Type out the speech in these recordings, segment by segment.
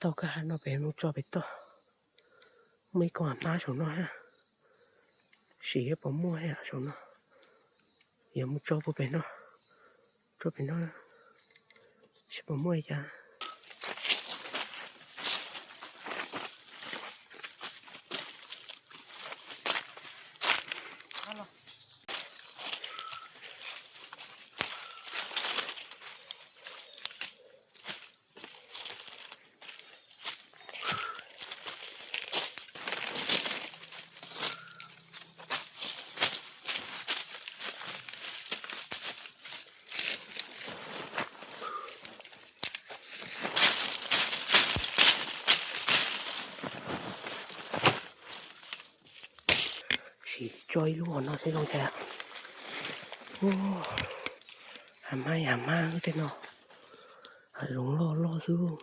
Tau kab hav no peb mus tso pem toj. Muaj ib koog hav hmab saum no thiab, sim seb puas muaj thiab saum no. Yuav mus tso puag pem no, tso pem no, seb puas muaj li cas. Sim tso ib lub hauv no seb zoo cas. Hav hmab, hav hmab tej no, hav zoov loj loj xwb.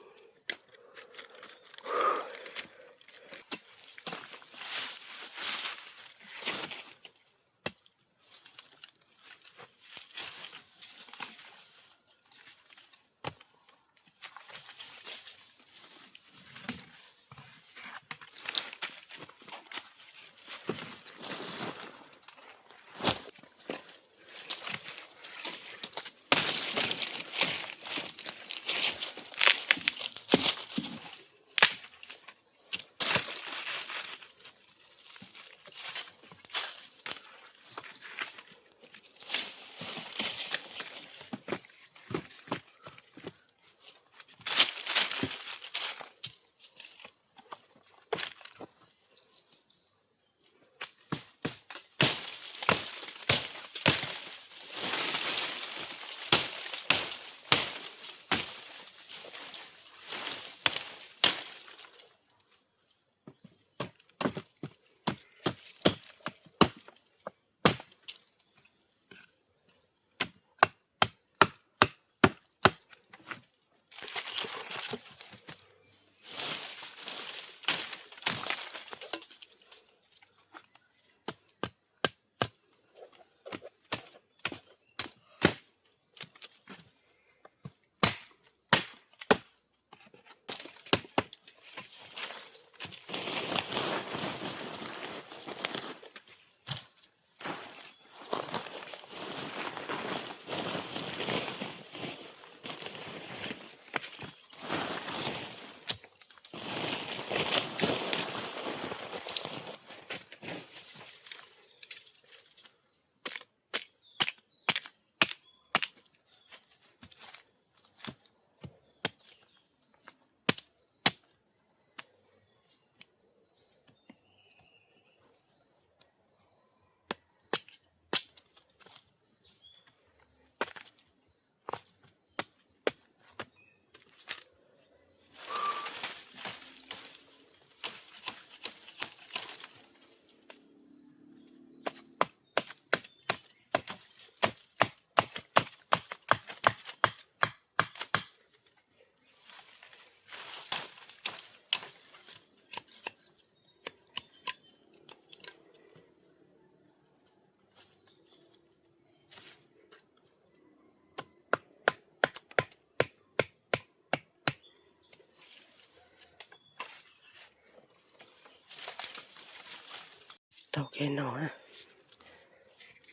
Tau kev no,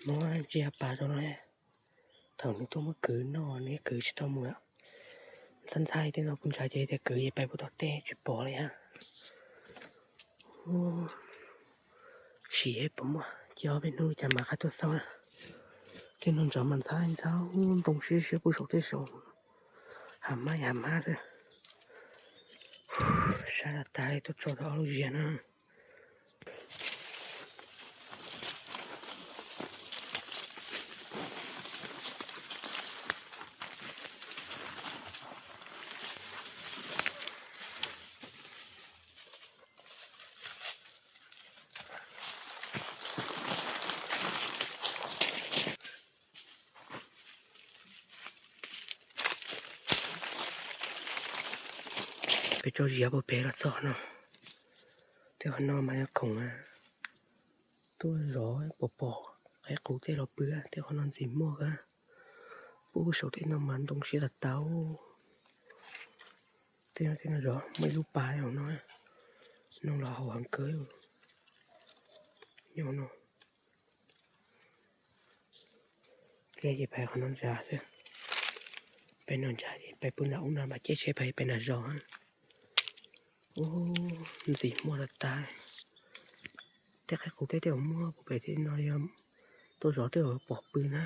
muab ntsia pas rau no. Thaum nws tuaj muab kwv noj nws kwv tsis tau mus. Ntxhab ntxhab tej no kuv ntshai ces tias kwv ces pais puag tom teb tsis pom li hab. Sim puas muaj, cia ob peb hnub cas mam qab tuaj xauj na. Tej no ntov mas ntxhab ntxhab ntoo siab siab puag saum tej saum, ham mab ham mab xwb. Sab tas tas li tuaj tso rau ob lub ziav na. Peb tso ziav puag pem los txog no. Tej qhov no mas yog khoom tuaj zov pom pom qaib qus tej los pw. Tej qhov no ntxim muaj kawg. Puag saum tej no mas ntoo siab tas tas. Tej no tej no zov muaj ib lub pas hauv no, no los haum heev kawg. Nyob no, ces pais qhov no ntsa xwb. Pais no ntsa ces pais puag nram ub no mas caij tsheb pais pais nram zos. Ub, ntxim muaj tas tas. Tej qaib qus tej tej uas muaj puag pem tej no yog tuaj zov tej uas pom pw na.